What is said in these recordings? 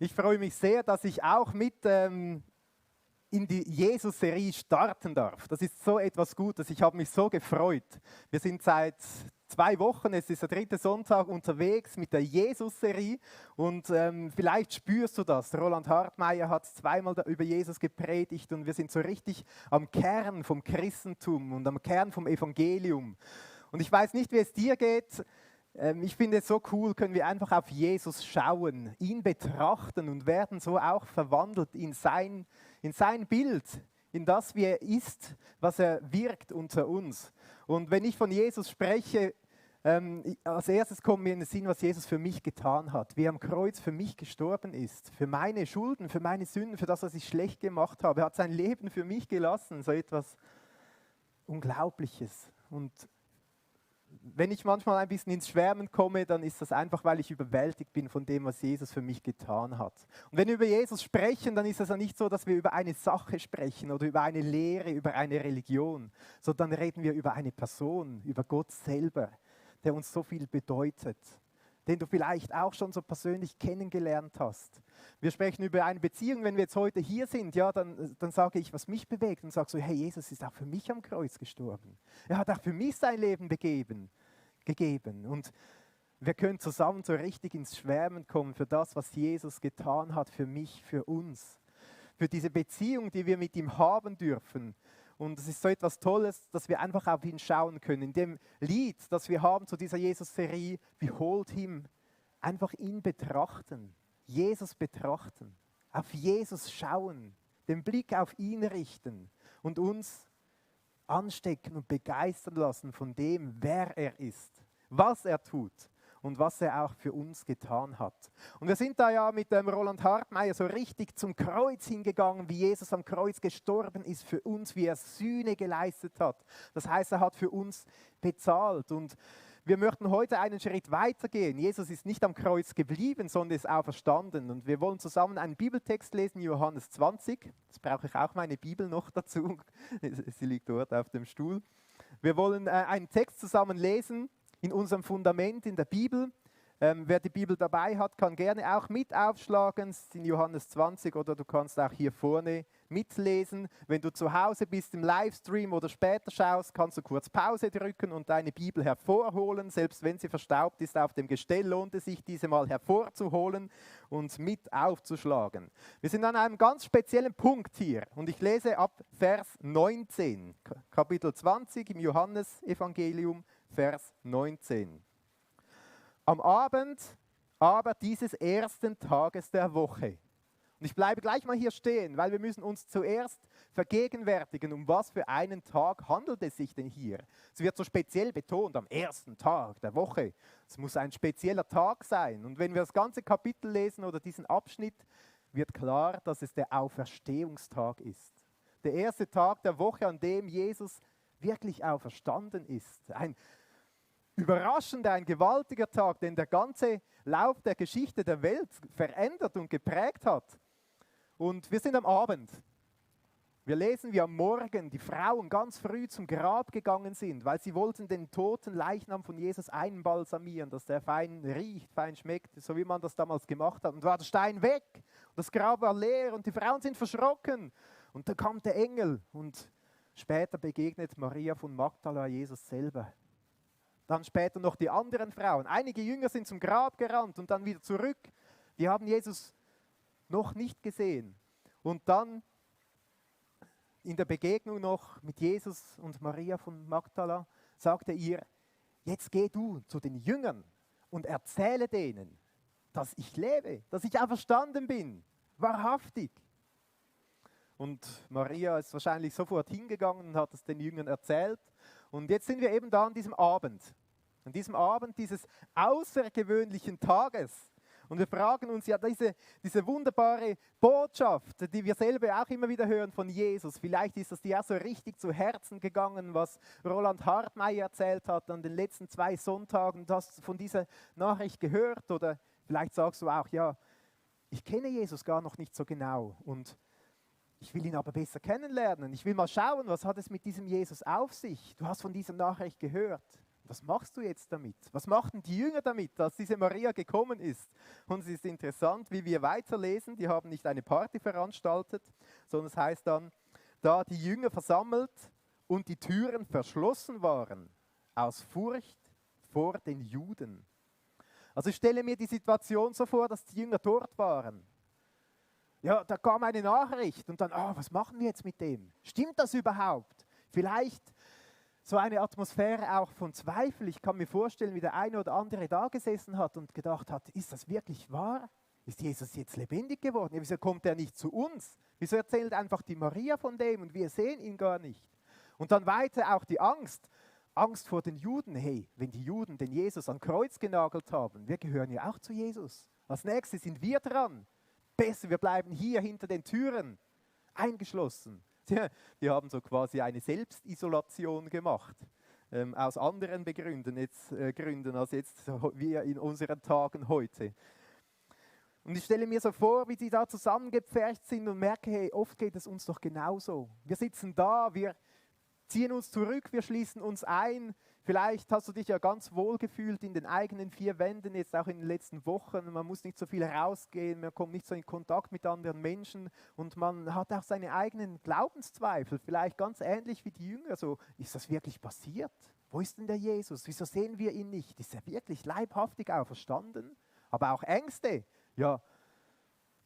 Ich freue mich sehr, dass ich auch mit in die Jesus-Serie starten darf. Das ist so etwas Gutes. Ich habe mich so gefreut. Wir sind seit 2 Wochen, es ist der 3. Sonntag, unterwegs mit der Jesus-Serie. Und vielleicht spürst du das. Roland Hartmeier hat zweimal über Jesus gepredigt und wir sind so richtig am Kern vom Christentum und am Kern vom Evangelium. Und ich weiß nicht, wie es dir geht. Ich finde es so cool, können wir einfach auf Jesus schauen, ihn betrachten und werden so auch verwandelt in sein Bild, in das, wie er ist, was er wirkt unter uns. Und wenn ich von Jesus spreche, als erstes kommt mir in den Sinn, was Jesus für mich getan hat, wie er am Kreuz für mich gestorben ist, für meine Schulden, für meine Sünden, für das, was ich schlecht gemacht habe. Er hat sein Leben für mich gelassen, so etwas Unglaubliches. Und wenn ich manchmal ein bisschen ins Schwärmen komme, dann ist das einfach, weil ich überwältigt bin von dem, was Jesus für mich getan hat. Und wenn wir über Jesus sprechen, dann ist es ja nicht so, dass wir über eine Sache sprechen oder über eine Lehre, über eine Religion, sondern reden wir über eine Person, über Gott selber, der uns so viel bedeutet, den du vielleicht auch schon so persönlich kennengelernt hast. Wir sprechen über eine Beziehung, wenn wir jetzt heute hier sind, ja, dann sage ich, was mich bewegt und sage so, hey, Jesus ist auch für mich am Kreuz gestorben. Er hat auch für mich sein Leben gegeben. Und wir können zusammen so richtig ins Schwärmen kommen für das, was Jesus getan hat, für mich, für uns. Für diese Beziehung, die wir mit ihm haben dürfen. Und es ist so etwas Tolles, dass wir einfach auf ihn schauen können. In dem Lied, das wir haben zu dieser Jesus-Serie, Behold him, einfach ihn betrachten. Jesus betrachten, auf Jesus schauen, den Blick auf ihn richten und uns anstecken und begeistern lassen von dem, wer er ist, was er tut und was er auch für uns getan hat. Und wir sind da ja mit dem Roland Hartmeier so richtig zum Kreuz hingegangen, wie Jesus am Kreuz gestorben ist für uns, wie er Sühne geleistet hat. Das heißt, er hat für uns bezahlt. Und wir möchten heute einen Schritt weitergehen. Jesus ist nicht am Kreuz geblieben, sondern ist auferstanden. Und wir wollen zusammen einen Bibeltext lesen, Johannes 20. Jetzt brauche ich auch meine Bibel noch dazu. Sie liegt dort auf dem Stuhl. Wir wollen einen Text zusammen lesen in unserem Fundament in der Bibel. Wer die Bibel dabei hat, kann gerne auch mit aufschlagen. Es ist in Johannes 20 oder du kannst auch hier vorne mitlesen. Wenn du zu Hause bist im Livestream oder später schaust, kannst du kurz Pause drücken und deine Bibel hervorholen. Selbst wenn sie verstaubt ist auf dem Gestell, lohnt es sich, diese mal hervorzuholen und mit aufzuschlagen. Wir sind an einem ganz speziellen Punkt hier und ich lese ab Vers 19, Kapitel 20 im Johannesevangelium, Vers 19. Am Abend aber dieses ersten Tages der Woche. Und ich bleibe gleich mal hier stehen, weil wir müssen uns zuerst vergegenwärtigen, um was für einen Tag handelt es sich denn hier. Es wird so speziell betont, am ersten Tag der Woche. Es muss ein spezieller Tag sein. Und wenn wir das ganze Kapitel lesen oder diesen Abschnitt, wird klar, dass es der Auferstehungstag ist. Der erste Tag der Woche, an dem Jesus wirklich auferstanden ist. Ein überraschender, ein gewaltiger Tag, den der ganze Lauf der Geschichte der Welt verändert und geprägt hat. Und wir sind am Abend. Wir lesen, wie am Morgen die Frauen ganz früh zum Grab gegangen sind, weil sie wollten den toten Leichnam von Jesus einbalsamieren, dass der fein riecht, fein schmeckt, so wie man das damals gemacht hat. Und war der Stein weg, und das Grab war leer und die Frauen sind verschrocken. Und dann kam der Engel und später begegnet Maria von Magdala Jesus selber. Dann später noch die anderen Frauen. Einige Jünger sind zum Grab gerannt und dann wieder zurück. Die haben Jesus noch nicht gesehen. Und dann in der Begegnung noch mit Jesus und Maria von Magdala sagte er ihr, jetzt geh du zu den Jüngern und erzähle denen, dass ich lebe, dass ich auferstanden bin, wahrhaftig. Und Maria ist wahrscheinlich sofort hingegangen und hat es den Jüngern erzählt. Und jetzt sind wir eben da an diesem Abend dieses außergewöhnlichen Tages. Und wir fragen uns ja, diese wunderbare Botschaft, die wir selber auch immer wieder hören von Jesus, vielleicht ist das dir auch so richtig zu Herzen gegangen, was Roland Hartmeier erzählt hat an den letzten 2 Sonntagen. Du hast von dieser Nachricht gehört oder vielleicht sagst du auch, ja, ich kenne Jesus gar noch nicht so genau und ich will ihn aber besser kennenlernen. Ich will mal schauen, was hat es mit diesem Jesus auf sich. Du hast von dieser Nachricht gehört. Was machst du jetzt damit? Was machten die Jünger damit, als diese Maria gekommen ist? Und es ist interessant, wie wir weiterlesen, die haben nicht eine Party veranstaltet, sondern es heißt dann, da die Jünger versammelt und die Türen verschlossen waren, aus Furcht vor den Juden. Also ich stelle mir die Situation so vor, dass die Jünger dort waren. Ja, da kam eine Nachricht und dann, was machen wir jetzt mit dem? Stimmt das überhaupt? Vielleicht so eine Atmosphäre auch von Zweifel. Ich kann mir vorstellen, wie der eine oder andere da gesessen hat und gedacht hat, ist das wirklich wahr? Ist Jesus jetzt lebendig geworden? Ja, wieso kommt er nicht zu uns? Wieso erzählt einfach die Maria von dem und wir sehen ihn gar nicht? Und dann weiter auch die Angst. Angst vor den Juden. Hey, wenn die Juden den Jesus an Kreuz genagelt haben, wir gehören ja auch zu Jesus. Als nächstes sind wir dran. Besser, wir bleiben hier hinter den Türen eingeschlossen. Die haben so quasi eine Selbstisolation gemacht, aus anderen Gründen als jetzt wir in unseren Tagen heute. Und ich stelle mir so vor, wie sie da zusammengepfercht sind und merke, hey, oft geht es uns doch genauso. Wir sitzen da, wir ziehen uns zurück, wir schließen uns ein. Vielleicht hast du dich ja ganz wohl gefühlt in den eigenen vier Wänden, jetzt auch in den letzten Wochen. Man muss nicht so viel rausgehen, man kommt nicht so in Kontakt mit anderen Menschen und man hat auch seine eigenen Glaubenszweifel, vielleicht ganz ähnlich wie die Jünger. So, ist das wirklich passiert? Wo ist denn der Jesus? Wieso sehen wir ihn nicht? Ist er wirklich leibhaftig auferstanden? Aber auch Ängste. Ja,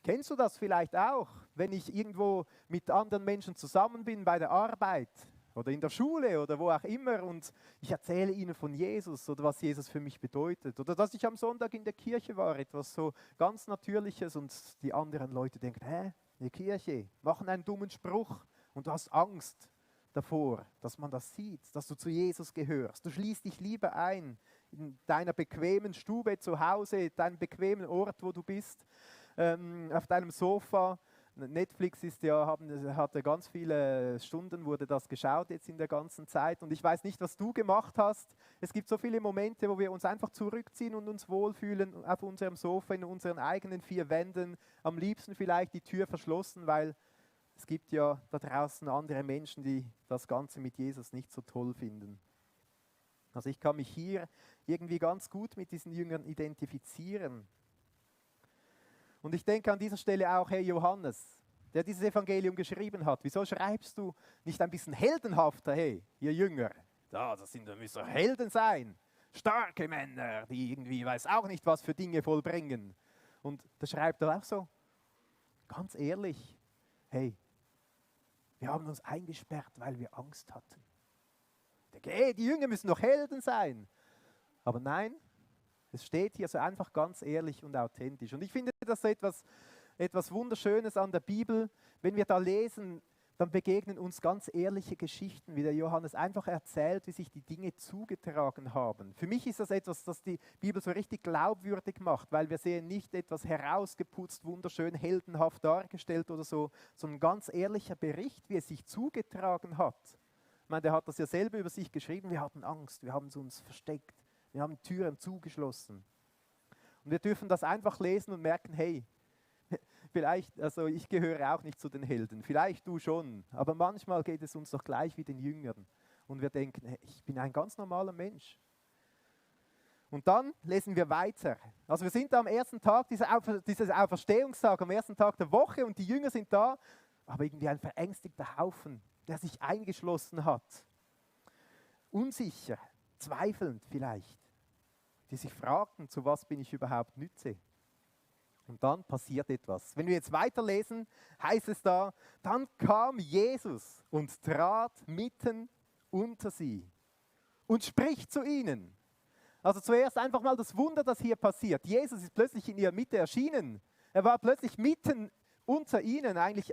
kennst du das vielleicht auch, wenn ich irgendwo mit anderen Menschen zusammen bin bei der Arbeit? Oder in der Schule oder wo auch immer und ich erzähle ihnen von Jesus oder was Jesus für mich bedeutet. Oder dass ich am Sonntag in der Kirche war, etwas so ganz Natürliches und die anderen Leute denken, eine Kirche, machen einen dummen Spruch und du hast Angst davor, dass man das sieht, dass du zu Jesus gehörst. Du schließt dich lieber ein in deiner bequemen Stube zu Hause, deinem bequemen Ort, wo du bist, auf deinem Sofa. Netflix hatte ganz viele Stunden, wurde das geschaut jetzt in der ganzen Zeit und ich weiß nicht, was du gemacht hast. Es gibt so viele Momente, wo wir uns einfach zurückziehen und uns wohlfühlen auf unserem Sofa, in unseren eigenen vier Wänden, am liebsten vielleicht die Tür verschlossen, weil es gibt ja da draußen andere Menschen, die das Ganze mit Jesus nicht so toll finden. Also ich kann mich hier irgendwie ganz gut mit diesen Jüngern identifizieren. Und ich denke an dieser Stelle auch, hey Johannes, der dieses Evangelium geschrieben hat, wieso schreibst du nicht ein bisschen heldenhafter, hey, ihr Jünger, das müssen Helden sein, starke Männer, die irgendwie, weiß auch nicht, was für Dinge vollbringen. Und da schreibt er auch so, ganz ehrlich, hey, wir haben uns eingesperrt, weil wir Angst hatten. Ich denke, hey, die Jünger müssen doch Helden sein. Aber nein, es steht hier so einfach ganz ehrlich und authentisch. Und ich finde das so etwas Wunderschönes an der Bibel. Wenn wir da lesen, dann begegnen uns ganz ehrliche Geschichten, wie der Johannes einfach erzählt, wie sich die Dinge zugetragen haben. Für mich ist das etwas, das die Bibel so richtig glaubwürdig macht, weil wir sehen nicht etwas herausgeputzt, wunderschön, heldenhaft dargestellt oder so, sondern ein ganz ehrlicher Bericht, wie es sich zugetragen hat. Ich meine, der hat das ja selber über sich geschrieben, wir hatten Angst, wir haben es uns versteckt. Wir haben Türen zugeschlossen. Und wir dürfen das einfach lesen und merken, hey, vielleicht, also ich gehöre auch nicht zu den Helden, vielleicht du schon, aber manchmal geht es uns doch gleich wie den Jüngern. Und wir denken, hey, ich bin ein ganz normaler Mensch. Und dann lesen wir weiter. Also wir sind da am ersten Tag, dieser Auferstehungstag, am ersten Tag der Woche und die Jünger sind da, aber irgendwie ein verängstigter Haufen, der sich eingeschlossen hat. Unsicher. Zweifelnd vielleicht, die sich fragten, zu was bin ich überhaupt nütze. Und dann passiert etwas. Wenn wir jetzt weiterlesen, heißt es da, dann kam Jesus und trat mitten unter sie und spricht zu ihnen. Also zuerst einfach mal das Wunder, das hier passiert. Jesus ist plötzlich in ihrer Mitte erschienen. Er war plötzlich mitten unter ihnen, eigentlich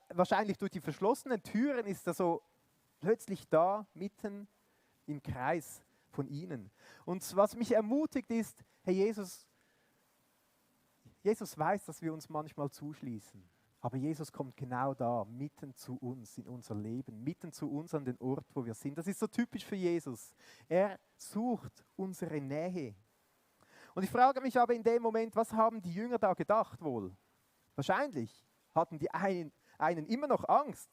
wahrscheinlich durch die verschlossenen Türen ist er so plötzlich da, mitten im Kreis von ihnen. Und was mich ermutigt ist, Herr Jesus weiß, dass wir uns manchmal zuschließen. Aber Jesus kommt genau da, mitten zu uns, in unser Leben, mitten zu uns an den Ort, wo wir sind. Das ist so typisch für Jesus. Er sucht unsere Nähe. Und ich frage mich aber in dem Moment, was haben die Jünger da gedacht wohl? Wahrscheinlich hatten die einen immer noch Angst.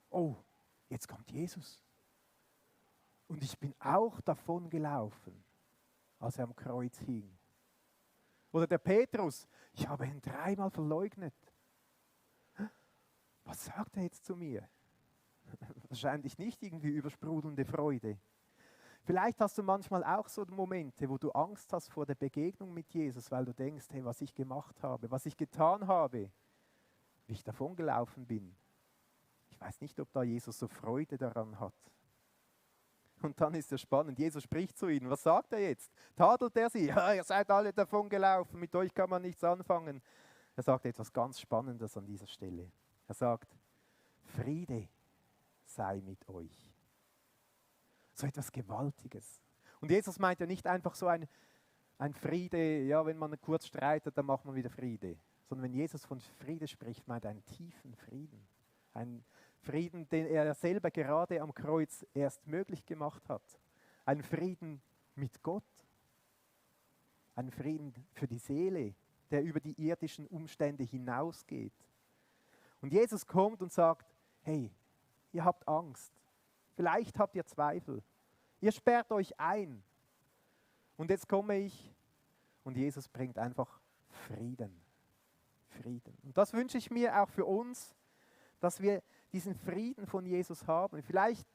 Oh, jetzt kommt Jesus. Und ich bin auch davon gelaufen, als er am Kreuz hing. Oder der Petrus, ich habe ihn 3-mal verleugnet. Was sagt er jetzt zu mir? Wahrscheinlich nicht irgendwie übersprudelnde Freude. Vielleicht hast du manchmal auch so Momente, wo du Angst hast vor der Begegnung mit Jesus, weil du denkst, hey, was ich gemacht habe, was ich getan habe, wie ich davon gelaufen bin. Ich weiß nicht, ob da Jesus so Freude daran hat. Und dann ist es spannend, Jesus spricht zu ihnen. Was sagt er jetzt? Tadelt er sie? Ja, ihr seid alle davon gelaufen, mit euch kann man nichts anfangen. Er sagt etwas ganz Spannendes an dieser Stelle. Er sagt, Friede sei mit euch. So etwas Gewaltiges. Und Jesus meint ja nicht einfach so ein Friede, ja, wenn man kurz streitet, dann macht man wieder Friede. Sondern wenn Jesus von Friede spricht, meint er einen tiefen Frieden. Ein Frieden, den er selber gerade am Kreuz erst möglich gemacht hat. Ein Frieden mit Gott. Ein Frieden für die Seele, der über die irdischen Umstände hinausgeht. Und Jesus kommt und sagt, hey, ihr habt Angst. Vielleicht habt ihr Zweifel. Ihr sperrt euch ein. Und jetzt komme ich und Jesus bringt einfach Frieden. Frieden. Und das wünsche ich mir auch für uns, dass wir diesen Frieden von Jesus haben. Vielleicht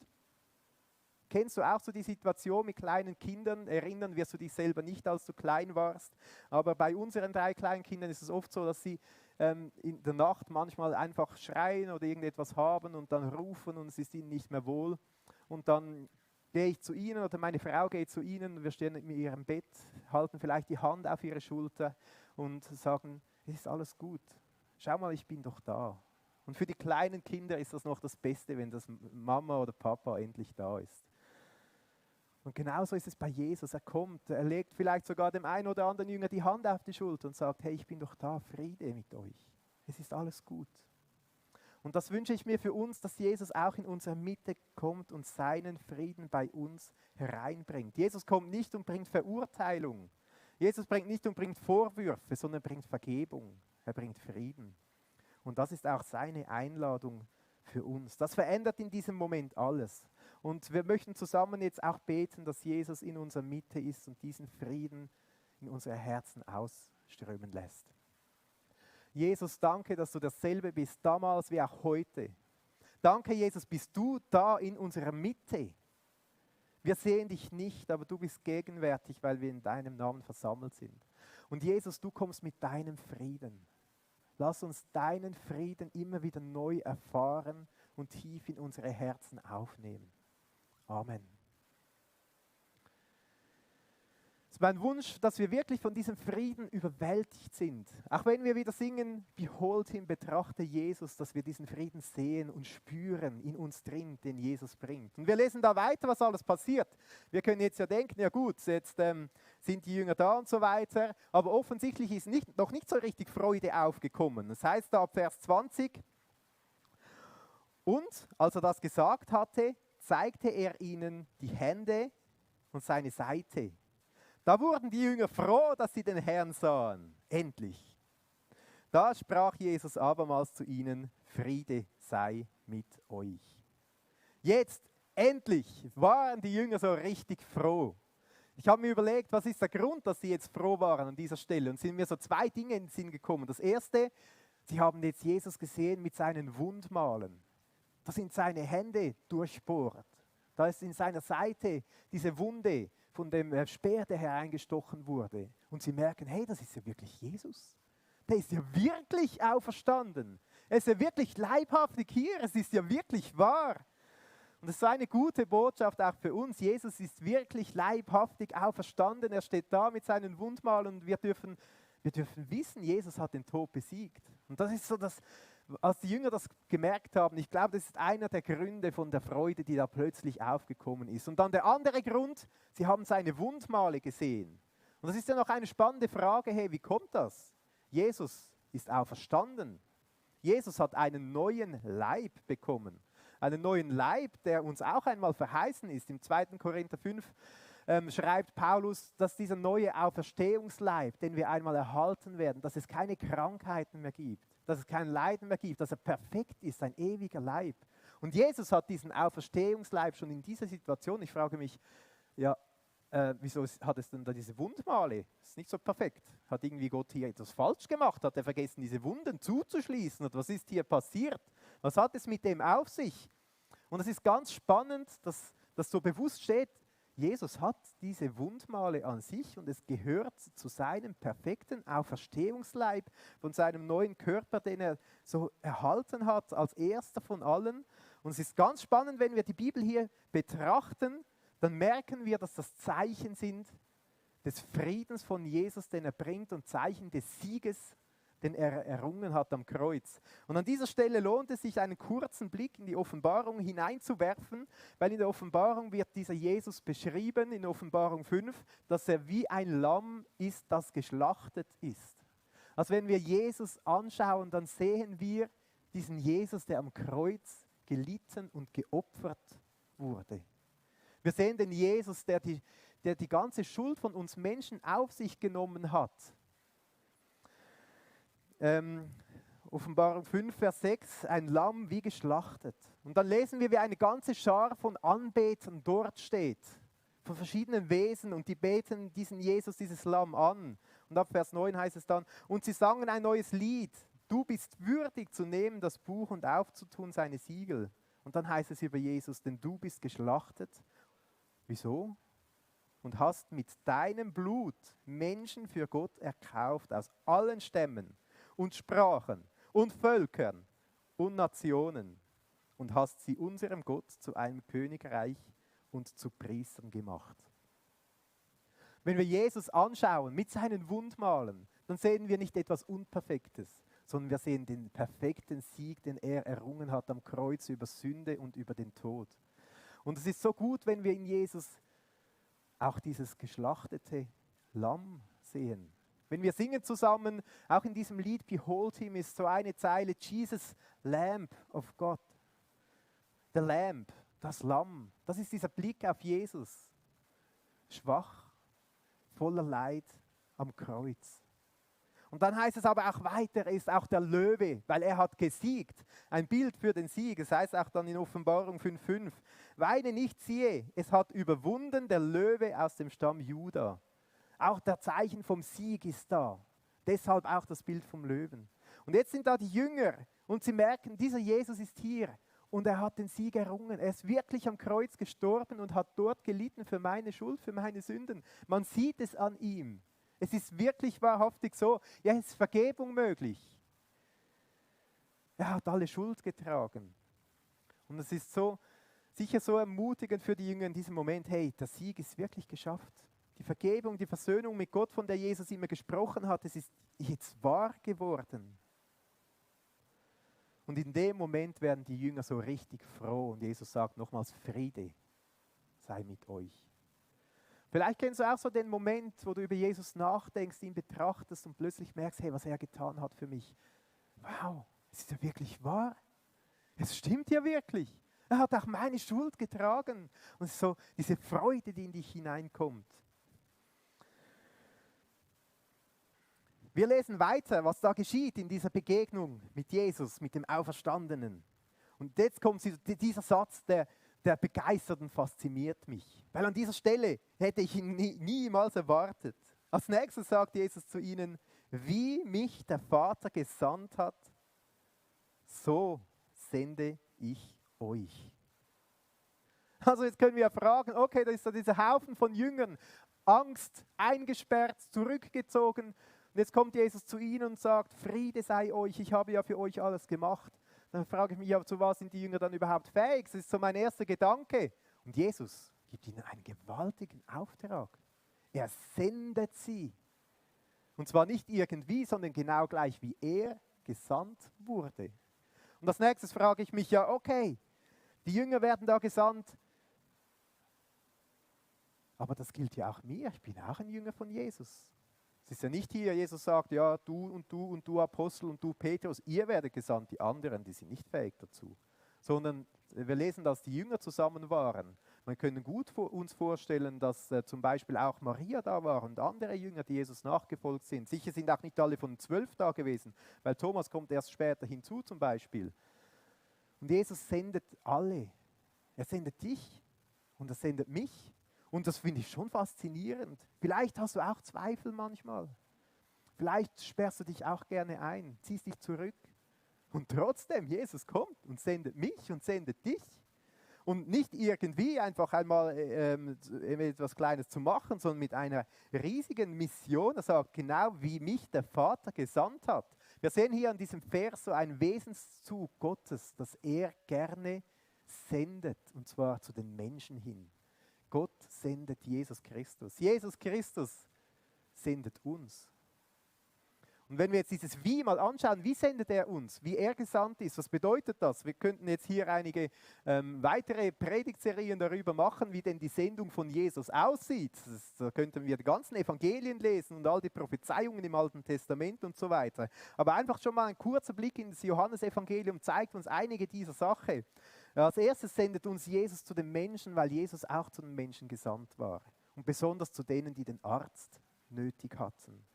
kennst du auch so die Situation mit kleinen Kindern. Erinnern wirst du dich selber nicht, als du klein warst. Aber bei unseren 3 kleinen Kindern ist es oft so, dass sie in der Nacht manchmal einfach schreien oder irgendetwas haben und dann rufen und es ist ihnen nicht mehr wohl. Und dann gehe ich zu ihnen oder meine Frau geht zu ihnen, wir stehen in ihrem Bett, halten vielleicht die Hand auf ihre Schulter und sagen, es ist alles gut. Schau mal, ich bin doch da. Und für die kleinen Kinder ist das noch das Beste, wenn das Mama oder Papa endlich da ist. Und genauso ist es bei Jesus. Er kommt, er legt vielleicht sogar dem einen oder anderen Jünger die Hand auf die Schulter und sagt, hey, ich bin doch da, Friede mit euch. Es ist alles gut. Und das wünsche ich mir für uns, dass Jesus auch in unsere Mitte kommt und seinen Frieden bei uns hereinbringt. Jesus kommt nicht und bringt Verurteilung. Jesus bringt nicht und bringt Vorwürfe, sondern bringt Vergebung. Er bringt Frieden. Und das ist auch seine Einladung für uns. Das verändert in diesem Moment alles. Und wir möchten zusammen jetzt auch beten, dass Jesus in unserer Mitte ist und diesen Frieden in unsere Herzen ausströmen lässt. Jesus, danke, dass du dasselbe bist, damals wie auch heute. Danke, Jesus, bist du da in unserer Mitte. Wir sehen dich nicht, aber du bist gegenwärtig, weil wir in deinem Namen versammelt sind. Und Jesus, du kommst mit deinem Frieden. Lass uns deinen Frieden immer wieder neu erfahren und tief in unsere Herzen aufnehmen. Amen. Es ist mein Wunsch, dass wir wirklich von diesem Frieden überwältigt sind. Auch wenn wir wieder singen, Behold him, betrachte Jesus, dass wir diesen Frieden sehen und spüren in uns drin, den Jesus bringt. Und wir lesen da weiter, was alles passiert. Wir können jetzt ja denken, ja gut, jetzt sind die Jünger da und so weiter, aber offensichtlich ist noch nicht so richtig Freude aufgekommen. Das heißt da ab Vers 20, und als er das gesagt hatte, zeigte er ihnen die Hände und seine Seite. Da wurden die Jünger froh, dass sie den Herrn sahen. Endlich. Da sprach Jesus abermals zu ihnen, Friede sei mit euch. Jetzt, endlich, waren die Jünger so richtig froh. Ich habe mir überlegt, was ist der Grund, dass sie jetzt froh waren an dieser Stelle? Und sind mir so 2 Dinge in den Sinn gekommen. Das erste, sie haben jetzt Jesus gesehen mit seinen Wundmalen. Da sind seine Hände durchbohrt. Da ist in seiner Seite diese Wunde von dem Speer, der hereingestochen wurde. Und sie merken, hey, das ist ja wirklich Jesus. Der ist ja wirklich auferstanden. Er ist ja wirklich leibhaftig hier. Es ist ja wirklich wahr. Und es ist eine gute Botschaft auch für uns. Jesus ist wirklich leibhaftig auferstanden. Er steht da mit seinen Wundmalen und wir dürfen wissen, Jesus hat den Tod besiegt. Und das ist so das, als die Jünger das gemerkt haben, ich glaube, das ist einer der Gründe von der Freude, die da plötzlich aufgekommen ist. Und dann der andere Grund, sie haben seine Wundmale gesehen. Und das ist ja noch eine spannende Frage, hey, wie kommt das? Jesus ist auferstanden. Jesus hat einen neuen Leib bekommen. Einen neuen Leib, der uns auch einmal verheißen ist. Im 2. Korinther 5 schreibt Paulus, dass dieser neue Auferstehungsleib, den wir einmal erhalten werden, dass es keine Krankheiten mehr gibt, dass es kein Leiden mehr gibt, dass er perfekt ist, ein ewiger Leib. Und Jesus hat diesen Auferstehungsleib schon in dieser Situation. Ich frage mich, ja, wieso hat es denn da diese Wundmale? Das ist nicht so perfekt. Hat irgendwie Gott hier etwas falsch gemacht? Hat er vergessen, diese Wunden zuzuschließen? Und was ist hier passiert? Was hat es mit dem auf sich? Und es ist ganz spannend, dass das so bewusst steht, Jesus hat diese Wundmale an sich und es gehört zu seinem perfekten Auferstehungsleib, von seinem neuen Körper, den er so erhalten hat, als erster von allen. Und es ist ganz spannend, wenn wir die Bibel hier betrachten, dann merken wir, dass das Zeichen sind des Friedens von Jesus, den er bringt, und Zeichen des Sieges, den er errungen hat am Kreuz. Und an dieser Stelle lohnt es sich, einen kurzen Blick in die Offenbarung hineinzuwerfen, weil in der Offenbarung wird dieser Jesus beschrieben, in Offenbarung 5, dass er wie ein Lamm ist, das geschlachtet ist. Also wenn wir Jesus anschauen, dann sehen wir diesen Jesus, der am Kreuz gelitten und geopfert wurde. Wir sehen den Jesus, der die ganze Schuld von uns Menschen auf sich genommen hat. Offenbarung 5, Vers 6, ein Lamm wie geschlachtet. Und dann lesen wir, wie eine ganze Schar von Anbetern dort steht, von verschiedenen Wesen, und die beten diesen Jesus, dieses Lamm an. Und ab Vers 9 heißt es dann, und sie sangen ein neues Lied, du bist würdig zu nehmen das Buch und aufzutun seine Siegel. Und dann heißt es über Jesus, denn du bist geschlachtet. Wieso? Und hast mit deinem Blut Menschen für Gott erkauft aus allen Stämmen und Sprachen und Völkern und Nationen und hast sie unserem Gott zu einem Königreich und zu Priestern gemacht. Wenn wir Jesus anschauen mit seinen Wundmalen, dann sehen wir nicht etwas Unperfektes, sondern wir sehen den perfekten Sieg, den er errungen hat am Kreuz über Sünde und über den Tod. Und es ist so gut, wenn wir in Jesus auch dieses geschlachtete Lamm sehen. Wenn wir singen zusammen, auch in diesem Lied Behold Him ist so eine Zeile, Jesus, Lamb of God. The Lamb, das Lamm, das ist dieser Blick auf Jesus. Schwach, voller Leid am Kreuz. Und dann heißt es aber auch weiter, er ist auch der Löwe, weil er hat gesiegt. Ein Bild für den Sieg. Es heißt auch dann in Offenbarung 5,5, weine nicht, siehe, es hat überwunden der Löwe aus dem Stamm Juda. Auch der Zeichen vom Sieg ist da. Deshalb auch das Bild vom Löwen. Und jetzt sind da die Jünger und sie merken, dieser Jesus ist hier und er hat den Sieg errungen. Er ist wirklich am Kreuz gestorben und hat dort gelitten für meine Schuld, für meine Sünden. Man sieht es an ihm. Es ist wirklich wahrhaftig so, ja, es ist Vergebung möglich. Er hat alle Schuld getragen. Und es ist so, sicher so ermutigend für die Jünger in diesem Moment, hey, der Sieg ist wirklich geschafft. Die Vergebung, die Versöhnung mit Gott, von der Jesus immer gesprochen hat, es ist jetzt wahr geworden. Und in dem Moment werden die Jünger so richtig froh und Jesus sagt nochmals, Friede sei mit euch. Vielleicht kennst du auch so den Moment, wo du über Jesus nachdenkst, ihn betrachtest und plötzlich merkst, hey, was er getan hat für mich. Wow, es ist ja wirklich wahr. Es stimmt ja wirklich. Er hat auch meine Schuld getragen. Und so diese Freude, die in dich hineinkommt. Wir lesen weiter, was da geschieht in dieser Begegnung mit Jesus, mit dem Auferstandenen. Und jetzt kommt dieser Satz, der begeistert und fasziniert mich. Weil an dieser Stelle hätte ich ihn niemals erwartet. Als nächstes sagt Jesus zu ihnen, wie mich der Vater gesandt hat, so sende ich euch. Also jetzt können wir fragen, okay, da ist da dieser Haufen von Jüngern, Angst, eingesperrt, zurückgezogen. Und jetzt kommt Jesus zu ihnen und sagt, Friede sei euch, ich habe ja für euch alles gemacht. Dann frage ich mich, ja, zu was sind die Jünger dann überhaupt fähig? Das ist so mein erster Gedanke. Und Jesus gibt ihnen einen gewaltigen Auftrag. Er sendet sie. Und zwar nicht irgendwie, sondern genau gleich wie er gesandt wurde. Und als nächstes frage ich mich, ja, okay, die Jünger werden da gesandt. Aber das gilt ja auch mir. Ich bin auch ein Jünger von Jesus. Es ist ja nicht hier, Jesus sagt, ja, du und du Apostel und du Petrus, ihr werdet gesandt, die anderen, die sind nicht fähig dazu. Sondern wir lesen, dass die Jünger zusammen waren. Man kann gut uns vorstellen, dass zum Beispiel auch Maria da war und andere Jünger, die Jesus nachgefolgt sind. Sicher sind auch nicht alle von den 12 da gewesen, weil Thomas kommt erst später hinzu zum Beispiel. Und Jesus sendet alle. Er sendet dich und er sendet mich. Und das finde ich schon faszinierend. Vielleicht hast du auch Zweifel manchmal. Vielleicht sperrst du dich auch gerne ein, ziehst dich zurück. Und trotzdem, Jesus kommt und sendet mich und sendet dich. Und nicht irgendwie einfach einmal etwas Kleines zu machen, sondern mit einer riesigen Mission. Er sagt, genau wie mich der Vater gesandt hat. Wir sehen hier an diesem Vers so einen Wesenszug Gottes, dass er gerne sendet, und zwar zu den Menschen hin. Gott sendet Jesus Christus. Jesus Christus sendet uns. Und wenn wir jetzt dieses Wie mal anschauen, wie sendet er uns, wie er gesandt ist, was bedeutet das? Wir könnten jetzt hier einige weitere Predigtserien darüber machen, wie denn die Sendung von Jesus aussieht. Da könnten wir die ganzen Evangelien lesen und all die Prophezeiungen im Alten Testament und so weiter. Aber einfach schon mal ein kurzer Blick in das Johannesevangelium zeigt uns einige dieser Sachen. Als erstes sendet uns Jesus zu den Menschen, weil Jesus auch zu den Menschen gesandt war. Und besonders zu denen, die den Arzt nötig hatten.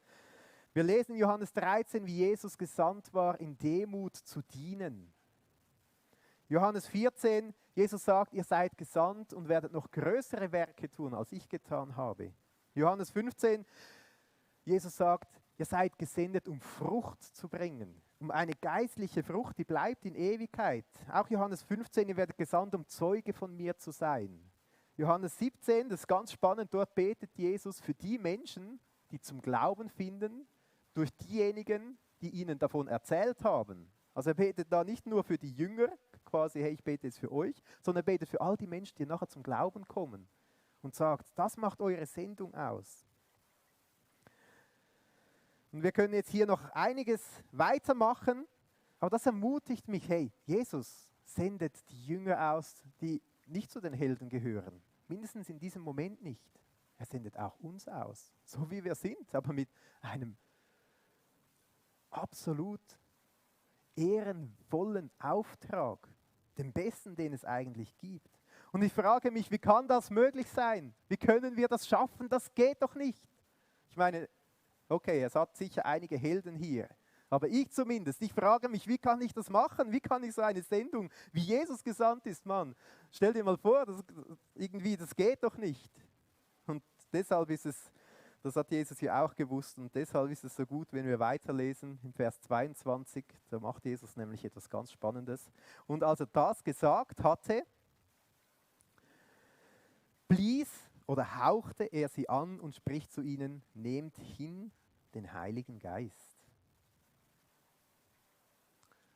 Wir lesen in Johannes 13, wie Jesus gesandt war, in Demut zu dienen. Johannes 14, Jesus sagt, ihr seid gesandt und werdet noch größere Werke tun, als ich getan habe. Johannes 15, Jesus sagt, ihr seid gesendet, um Frucht zu bringen, um eine geistliche Frucht, die bleibt in Ewigkeit. Auch Johannes 15, ihr werdet gesandt, um Zeuge von mir zu sein. Johannes 17, das ist ganz spannend, dort betet Jesus für die Menschen, die zum Glauben finden, durch diejenigen, die ihnen davon erzählt haben. Also er betet da nicht nur für die Jünger, quasi, hey, ich bete jetzt für euch, sondern er betet für all die Menschen, die nachher zum Glauben kommen und sagt, das macht eure Sendung aus. Und wir können jetzt hier noch einiges weitermachen, aber das ermutigt mich, hey, Jesus sendet die Jünger aus, die nicht zu den Helden gehören, mindestens in diesem Moment nicht. Er sendet auch uns aus, so wie wir sind, aber mit einem absolut ehrenvollen Auftrag, dem Besten, den es eigentlich gibt. Und ich frage mich, wie kann das möglich sein? Wie können wir das schaffen? Das geht doch nicht. Ich meine, okay, es hat sicher einige Helden hier, aber ich zumindest, ich frage mich, wie kann ich das machen? Wie kann ich so eine Sendung, wie Jesus gesandt ist, Mann? Stell dir mal vor, das geht doch nicht. Und deshalb ist es, das hat Jesus hier auch gewusst, und deshalb ist es so gut, wenn wir weiterlesen im Vers 22, da macht Jesus nämlich etwas ganz Spannendes. Und als er das gesagt hatte, blies oder hauchte er sie an und spricht zu ihnen, nehmt hin den Heiligen Geist.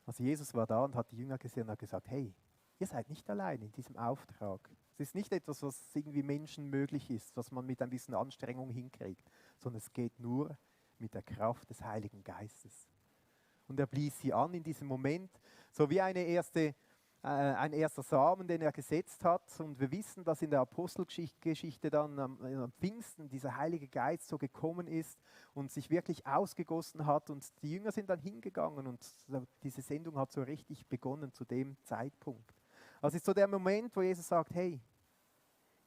Also Jesus war da und hat die Jünger gesehen und hat gesagt, hey, ihr seid nicht allein in diesem Auftrag. Es ist nicht etwas, was irgendwie Menschen möglich ist, was man mit ein bisschen Anstrengung hinkriegt, sondern es geht nur mit der Kraft des Heiligen Geistes. Und er blies sie an in diesem Moment, so wie ein erster Samen, den er gesetzt hat. Und wir wissen, dass in der Apostelgeschichte dann am Pfingsten dieser Heilige Geist so gekommen ist und sich wirklich ausgegossen hat. Und die Jünger sind dann hingegangen und diese Sendung hat so richtig begonnen zu dem Zeitpunkt. Also ist so der Moment, wo Jesus sagt, hey,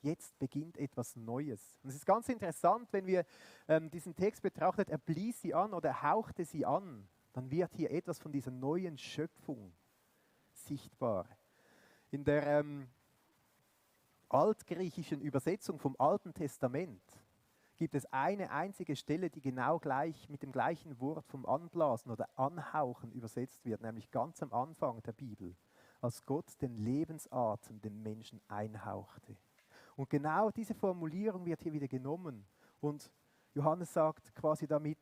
jetzt beginnt etwas Neues. Und es ist ganz interessant, wenn wir diesen Text betrachtet, er blies sie an oder er hauchte sie an, dann wird hier etwas von dieser neuen Schöpfung sichtbar. In der altgriechischen Übersetzung vom Alten Testament gibt es eine einzige Stelle, die genau gleich mit dem gleichen Wort vom Anblasen oder Anhauchen übersetzt wird, nämlich ganz am Anfang der Bibel, als Gott den Lebensatem dem Menschen einhauchte. Und genau diese Formulierung wird hier wieder genommen und Johannes sagt quasi damit,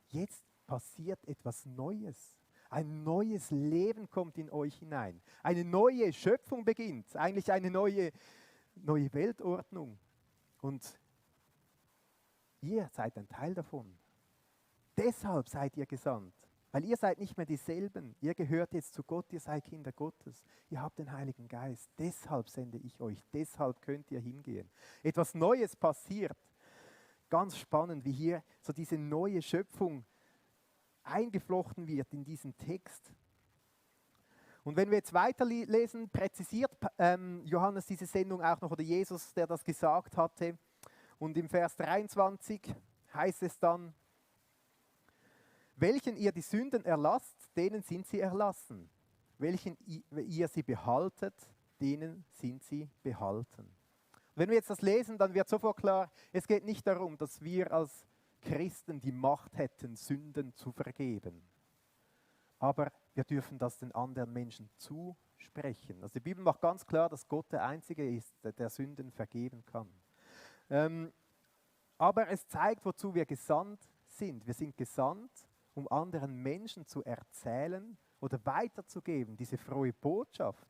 jetzt passiert etwas Neues. Ein neues Leben kommt in euch hinein. Eine neue Schöpfung beginnt, eigentlich eine neue Weltordnung. Und ihr seid ein Teil davon. Deshalb seid ihr gesandt. Weil ihr seid nicht mehr dieselben. Ihr gehört jetzt zu Gott, ihr seid Kinder Gottes. Ihr habt den Heiligen Geist. Deshalb sende ich euch. Deshalb könnt ihr hingehen. Etwas Neues passiert. Ganz spannend, wie hier so diese neue Schöpfung eingeflochten wird in diesen Text. Und wenn wir jetzt weiterlesen, präzisiert Johannes diese Sendung auch noch, oder Jesus, der das gesagt hatte. Und im Vers 23 heißt es dann, welchen ihr die Sünden erlasst, denen sind sie erlassen. welchen ihr sie behaltet, denen sind sie behalten. Wenn wir jetzt das lesen, dann wird sofort klar, es geht nicht darum, dass wir als Christen die Macht hätten, Sünden zu vergeben. Aber wir dürfen das den anderen Menschen zusprechen. Also die Bibel macht ganz klar, dass Gott der Einzige ist, der Sünden vergeben kann. Aber es zeigt, wozu wir gesandt sind. Wir sind gesandt, um anderen Menschen zu erzählen oder weiterzugeben, diese frohe Botschaft,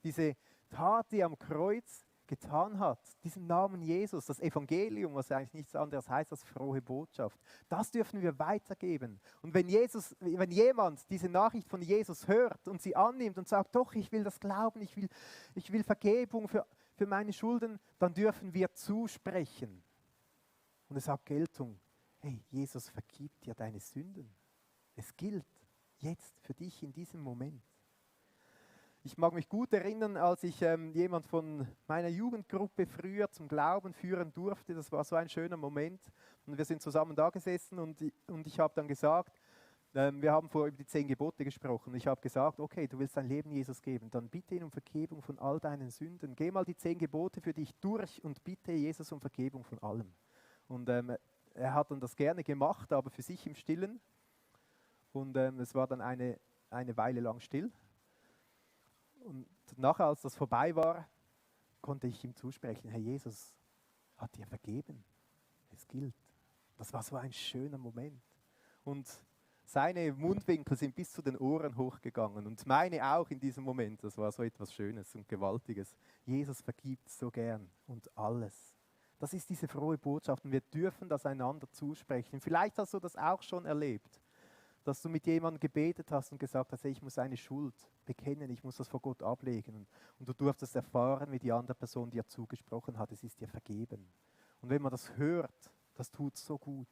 diese Tat, die am Kreuz getan hat, diesen Namen Jesus, das Evangelium, was eigentlich nichts anderes heißt als frohe Botschaft, das dürfen wir weitergeben. Und wenn jemand diese Nachricht von Jesus hört und sie annimmt und sagt, doch, ich will das glauben, ich will Vergebung für meine Schulden, dann dürfen wir zusprechen. Und es hat Geltung, hey, Jesus vergibt dir deine Sünden. Es gilt jetzt für dich in diesem Moment. Ich mag mich gut erinnern, als ich jemand von meiner Jugendgruppe früher zum Glauben führen durfte. Das war so ein schöner Moment. Und wir sind zusammen da gesessen und ich habe dann gesagt, wir haben vorher über die 10 Gebote gesprochen. Ich habe gesagt, okay, du willst dein Leben Jesus geben, dann bitte ihn um Vergebung von all deinen Sünden. Geh mal die 10 Gebote für dich durch und bitte Jesus um Vergebung von allem. Und er hat dann das gerne gemacht, aber für sich im Stillen. Und es war dann eine Weile lang still. Und nachher, als das vorbei war, konnte ich ihm zusprechen, Herr Jesus hat dir vergeben. Es gilt. Das war so ein schöner Moment. Und seine Mundwinkel sind bis zu den Ohren hochgegangen und meine auch in diesem Moment. Das war so etwas Schönes und Gewaltiges. Jesus vergibt so gern und alles. Das ist diese frohe Botschaft und wir dürfen das einander zusprechen. Vielleicht hast du das auch schon erlebt, dass du mit jemandem gebetet hast und gesagt hast, hey, ich muss eine Schuld bekennen, ich muss das vor Gott ablegen. Und du durftest erfahren, wie die andere Person dir zugesprochen hat, es ist dir vergeben. Und wenn man das hört, das tut so gut.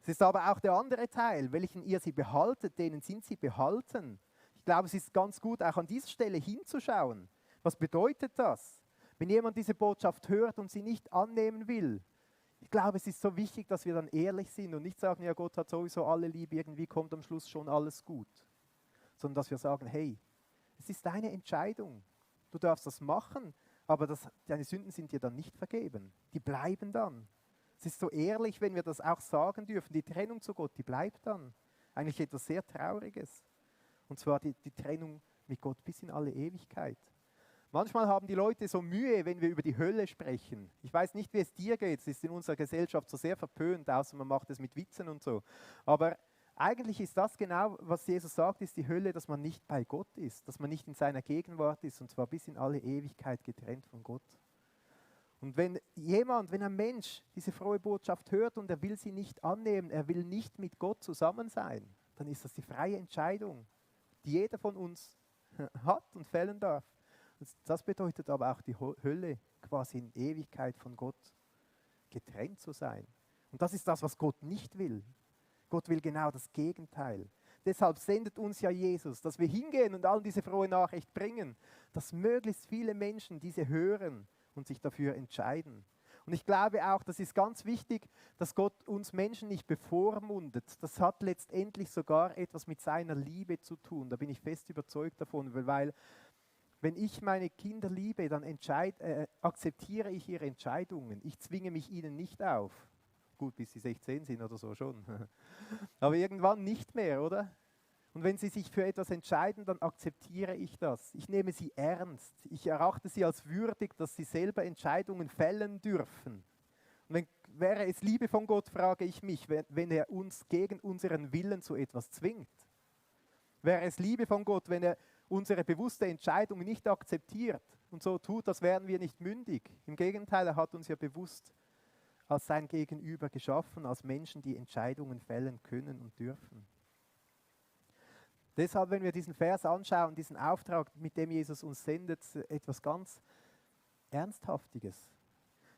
Es ist aber auch der andere Teil, welchen ihr sie behaltet, denen sind sie behalten. Ich glaube, es ist ganz gut, auch an dieser Stelle hinzuschauen. Was bedeutet das? Wenn jemand diese Botschaft hört und sie nicht annehmen will, ich glaube, es ist so wichtig, dass wir dann ehrlich sind und nicht sagen, ja, Gott hat sowieso alle lieb, irgendwie kommt am Schluss schon alles gut. Sondern dass wir sagen, hey, es ist deine Entscheidung. Du darfst das machen, aber deine Sünden sind dir dann nicht vergeben. Die bleiben dann. Es ist so ehrlich, wenn wir das auch sagen dürfen. Die Trennung zu Gott, die bleibt dann. Eigentlich etwas sehr Trauriges. Und zwar die Trennung mit Gott bis in alle Ewigkeit. Manchmal haben die Leute so Mühe, wenn wir über die Hölle sprechen. Ich weiß nicht, wie es dir geht. Es ist in unserer Gesellschaft so sehr verpönt, außer man macht es mit Witzen und so. Aber eigentlich ist das genau, was Jesus sagt, ist die Hölle, dass man nicht bei Gott ist, dass man nicht in seiner Gegenwart ist und zwar bis in alle Ewigkeit getrennt von Gott. Und wenn ein Mensch diese frohe Botschaft hört und er will sie nicht annehmen, er will nicht mit Gott zusammen sein, dann ist das die freie Entscheidung, die jeder von uns hat und fällen darf. Das bedeutet aber auch die Hölle, quasi in Ewigkeit von Gott getrennt zu sein. Und das ist das, was Gott nicht will. Gott will genau das Gegenteil. Deshalb sendet uns ja Jesus, dass wir hingehen und allen diese frohe Nachricht bringen, dass möglichst viele Menschen diese hören und sich dafür entscheiden. Und ich glaube auch, das ist ganz wichtig, dass Gott uns Menschen nicht bevormundet. Das hat letztendlich sogar etwas mit seiner Liebe zu tun. Da bin ich fest überzeugt davon, weil wenn ich meine Kinder liebe, dann akzeptiere ich ihre Entscheidungen. Ich zwinge mich ihnen nicht auf. Gut, bis sie 16 sind oder so schon. Aber irgendwann nicht mehr, oder? Und wenn sie sich für etwas entscheiden, dann akzeptiere ich das. Ich nehme sie ernst. Ich erachte sie als würdig, dass sie selber Entscheidungen fällen dürfen. Und wäre es Liebe von Gott, frage ich mich, wenn er uns gegen unseren Willen zu etwas zwingt? Wäre es Liebe von Gott, wenn er unsere bewusste Entscheidung nicht akzeptiert und so tut, als wären wir nicht mündig? Im Gegenteil, er hat uns ja bewusst als sein Gegenüber geschaffen, als Menschen, die Entscheidungen fällen können und dürfen. Deshalb, wenn wir diesen Vers anschauen, diesen Auftrag, mit dem Jesus uns sendet, etwas ganz Ernsthaftiges.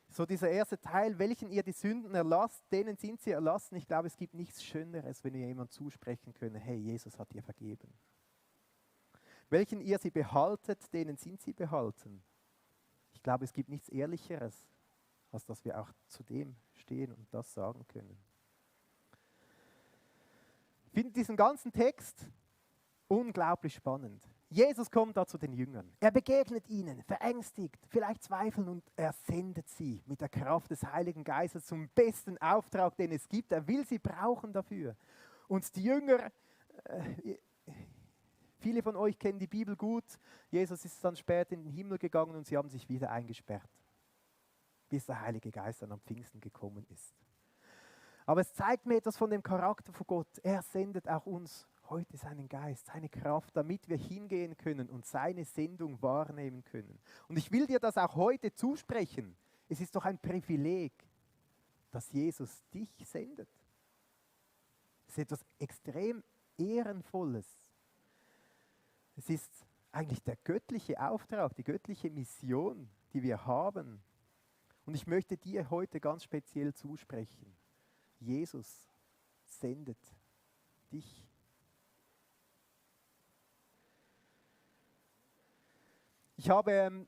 So dieser erste Teil, welchen ihr die Sünden erlasst, denen sind sie erlassen. Ich glaube, es gibt nichts Schöneres, wenn wir jemand zusprechen können, hey, Jesus hat dir vergeben. Welchen ihr sie behaltet, denen sind sie behalten. Ich glaube, es gibt nichts Ehrlicheres, als dass wir auch zu dem stehen und das sagen können. Ich finde diesen ganzen Text Unglaublich spannend. Jesus kommt da zu den Jüngern. Er begegnet ihnen, verängstigt, vielleicht zweifeln und er sendet sie mit der Kraft des Heiligen Geistes zum besten Auftrag, den es gibt. Er will sie brauchen dafür. Und die Jünger, viele von euch kennen die Bibel gut. Jesus ist dann später in den Himmel gegangen und sie haben sich wieder eingesperrt, bis der Heilige Geist dann am Pfingsten gekommen ist. Aber es zeigt mir etwas von dem Charakter von Gott. Er sendet auch uns heute seinen Geist, seine Kraft, damit wir hingehen können und seine Sendung wahrnehmen können. Und ich will dir das auch heute zusprechen. Es ist doch ein Privileg, dass Jesus dich sendet. Es ist etwas extrem Ehrenvolles. Es ist eigentlich der göttliche Auftrag, die göttliche Mission, die wir haben. Und ich möchte dir heute ganz speziell zusprechen. Jesus sendet dich. Ich habe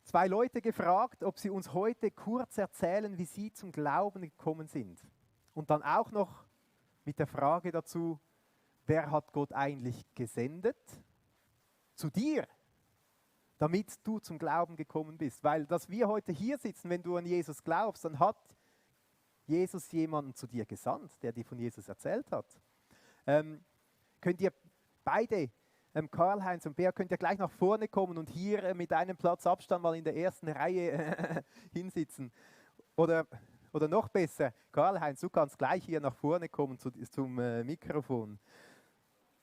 2 Leute gefragt, ob sie uns heute kurz erzählen, wie sie zum Glauben gekommen sind. Und dann auch noch mit der Frage dazu, wer hat Gott eigentlich gesendet? Zu dir, damit du zum Glauben gekommen bist. Weil, dass wir heute hier sitzen, wenn du an Jesus glaubst, dann hat Jesus jemanden zu dir gesandt, der dir von Jesus erzählt hat. Könnt ihr beide, Karl-Heinz und Bea, könnt ihr gleich nach vorne kommen und hier mit einem Platz Abstand mal in der ersten Reihe hinsitzen. Oder noch besser, Karl-Heinz, du kannst gleich hier nach vorne kommen zum Mikrofon.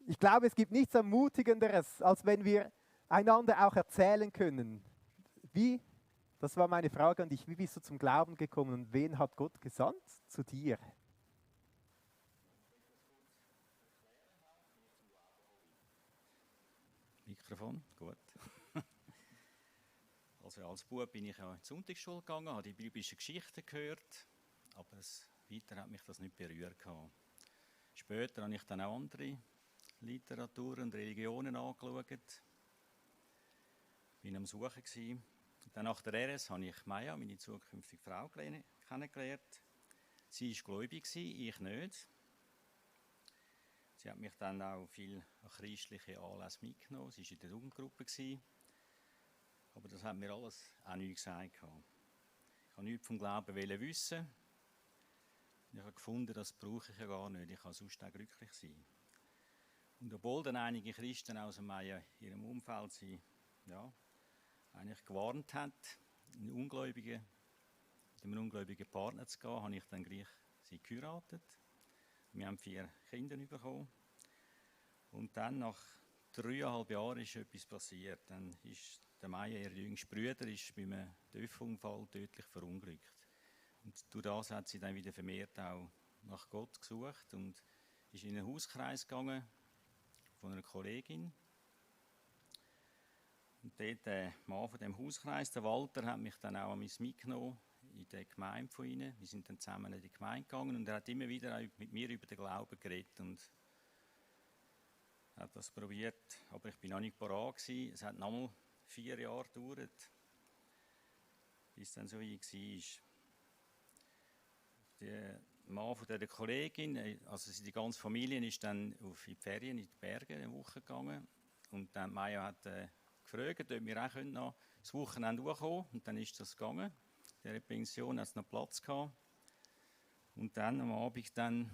Ich glaube, es gibt nichts Ermutigenderes, als wenn wir einander auch erzählen können. Das war meine Frage an dich, wie bist du zum Glauben gekommen und wen hat Gott gesandt zu dir? Mikrofon, gut. Also als Bub bin ich ja in die Sonntagsschule gegangen, habe die biblischen Geschichten gehört, aber weiter hat mich das nicht berührt. Später habe ich dann auch andere Literaturen und Religionen angeschaut. Bin am Suchen gewesen. Dann nach der RS habe ich Maya, meine zukünftige Frau, kennengelernt. Sie war gläubig, ich nicht. Sie hat mich dann auch viel an christliche Anlässe mitgenommen. Sie war in der Jugendgruppe. Aber das hat mir alles auch nichts gesagt. Ich wollte nichts vom Glauben wissen. Ich habe gefunden, das brauche ich ja gar nicht. Ich kann sonst auch glücklich sein. Und obwohl dann einige Christen aus in ihrem Umfeld sie eigentlich gewarnt hat, mit einem ungläubigen Partner zu gehen, habe ich dann gleich sie geheiratet. Wir haben 4 Kinder bekommen. Und dann, nach 3,5 Jahren, ist etwas passiert. Dann ist der Maya, ihr jüngster Bruder, ist bei einem TÜV-Unfall tödlich verunglückt. Und durch das hat sie dann wieder vermehrt auch nach Gott gesucht und ist in einen Hauskreis gegangen von einer Kollegin. Und dort, der Mann von dem Hauskreis, der Walter, hat mich dann auch mitgenommen in die Gemeinde von ihnen. Wir sind dann zusammen in die Gemeinde gegangen und er hat immer wieder auch mit mir über den Glauben geredet und hat das probiert, aber ich bin noch nicht parat gewesen. Es hat nochmal 4 Jahre gedauert, bis es dann so weit war. Der Mann von der Kollegin, also die ganze Familie, ist dann in die Ferien in die Berge eine Woche gegangen und dann Maya hat gefragt, ob wir auch noch das Wochenende hochkommen können. Und dann ist das gegangen. In dieser Pension hat es noch Platz gehabt. Und dann am Abend dann